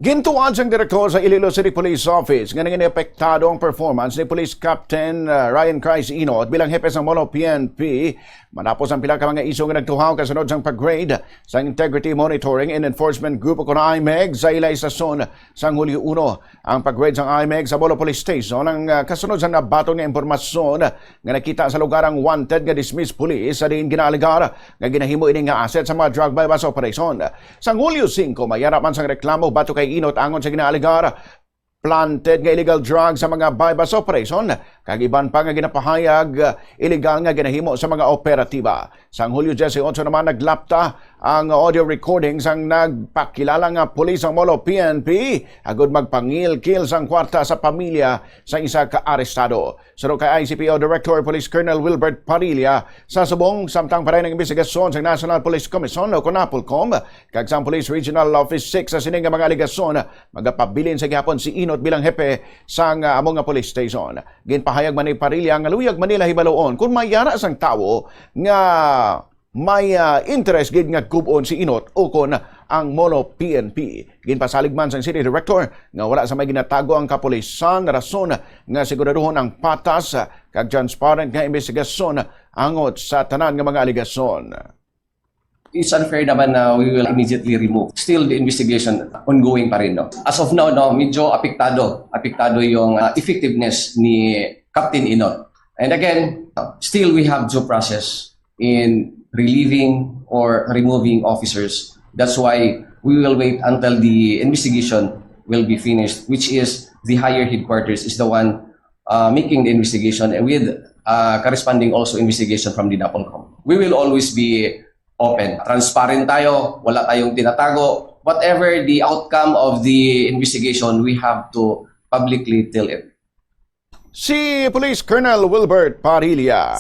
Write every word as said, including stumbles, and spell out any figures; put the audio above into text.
Gintuwad sang direktor sa Iloilo City Police Office nga nangin apektado ang performance ni Police Captain, uh, Ryan Christ Inot bilang hepe sang Molo P N P, matapos ang pila ka mga isyu nga nagtuhaw kasunod sang pag-raid sang Integrity Monitoring and Enforcement Group o kon IMEG sa ila istasyon sang Hulyo uno. Ang pag-raid sang IMEG sa Molo Police Station ang, uh, kasunod sang nabaton nga impormasyon nga nakita sa lugar ang wanted nga dismissed police sa diin ginaalegar nga ginahimo ini nga asset sa mga drug buy-bust operation. Sang Hulyo singko, mayara man sang reklamo batok kay Inot angon sa ginaalegar planted nga illegal drugs sa mga buy-bust operation, kag iban pa nga ginapahayag, uh, illegal nga ginahimo sa mga operatiba. Sang Hulyo diyesyoto naman, naglapta ang audio recording sang nagpakilala nga pulis sang Molo P N P agud magpangilkil sang kwarta sa pamilya sang isa ka arestado. Suno kay I C P O Director Police Colonel Wilbert Parilla, sa subong samtang pa rin ang imbestigasyon sa National Police Commission o kon NAPOLCOM kag sa Police Regional Office six sa sini nga mga alegasyon, magapabilin sa gihapon si Inot bilang hepe sang, ah, amo nga police station. Ginpahayag man ni Parilla nga luyag man nila hibaluon kung may ara sang tawo nga may, ah, interes gid nga gub-on si Inot ukon ang Molo P N P. Ginpasalig man sang City Director nga wala sa may ginatago ang kapulisan, rason nga siguraduhon ang patas, ah, kag transparent nga investigasyon angot sa tanan nga mga alegasyon. It's unfair naman na we will immediately remove. Still, the investigation ongoing pa rin, no? As of now, no, medyo apektado. Apektado yung, uh, effectiveness ni Captain Inot. And again, uh, still we have due process in relieving or removing officers. That's why we will wait until the investigation will be finished, which is the higher headquarters is the one, uh, making the investigation with, uh, corresponding also investigation from the NAPOLCOM. We will always be open. Transparent tayo, wala tayong tinatago. Whatever the outcome of the investigation, we have to publicly tell it. Si Police Colonel Wilbert Parilla.